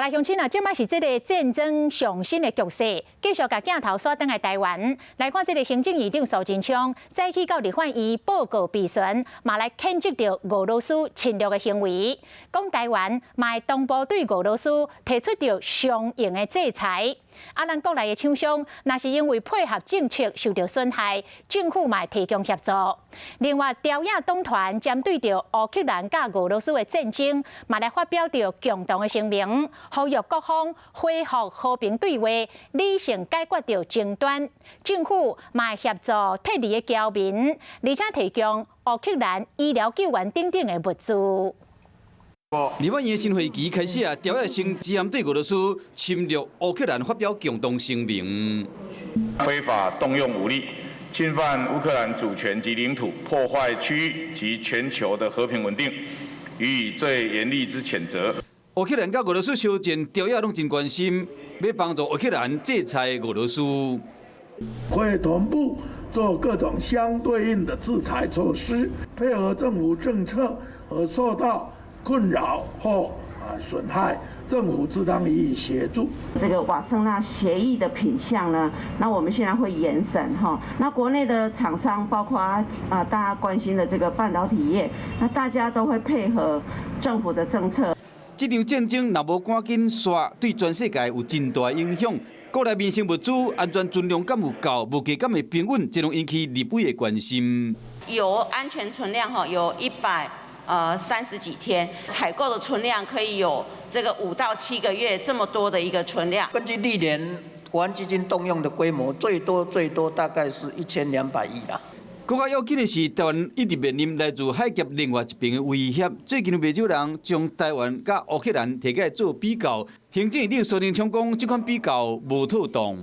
來鄉親啊，這擺是這个戰爭上新的局勢，繼續共鏡頭煞轉來台灣，來看這个行政院長蘇貞昌早起到立法院報告備詢，嘛來譴責著俄羅斯侵略的行為，講台灣嘛會同步對俄羅斯提出著相應的制裁。啊，咱國內的廠商，若是因為配合政策受著損害，政府嘛會提供協助。另外，朝野黨團針對著烏克蘭佮俄羅斯的戰爭，嘛來發表著共同的聲明，呼籲各方恢復和平對話，理性解決著爭端。政府嘛會協助撤離的僑民，而且提供烏克蘭醫療救援等等的物資。立法院新會期開始啊，朝野先針對俄羅斯侵略烏克蘭發表共同聲明。非法動用武力，侵犯烏克蘭主權及領土，破壞區域及全球的和平穩定，予以最嚴厲之譴責。烏克蘭佮俄羅斯相戰，朝野攏真關心，欲幫助烏克蘭制裁俄羅斯。會同步做各種相對應的制裁措施，配合政府政策而受到困擾或損害，政府自當予以協助。這個瓦森納協議的品項呢，那我們現在會嚴審哈。那國內的廠商，包括啊大家關心的這個半導體業，那大家都會配合政府的政策。這場戰爭若無趕緊煞，對全世界有真大影響。國內民生物資安全存量敢有夠，物價敢會平穩，這攏引起立委的關心。油安全存量哈有130幾天，採購的存量可以有這個5到7個月這麼多的一個存量。根據歷年國安基金動用的規模，最多最多大概是1200億啦。閣較要緊的是，台灣一直面臨來自海峽另外一邊的威脅。最近有袂少人將台灣佮烏克蘭提起來做比較，行政院長蘇貞昌講，這款比較無妥當。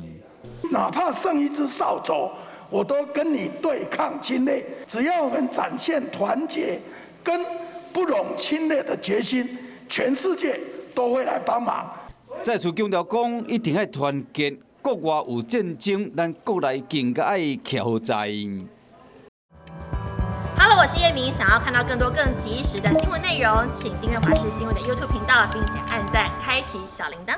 哪怕剩一支掃帚，我都跟你對抗侵略。只要我們展現團結跟不容侵略的決心，全世界都會來幫忙。再次強調講，一定愛團結。國外有戰爭，咱國內更加愛徛好在。 Hello，我是葉明，想要看到更多更及時的新聞內容，請訂閱華視新聞的 YouTube 頻道，並且按讚，開啟小鈴鐺。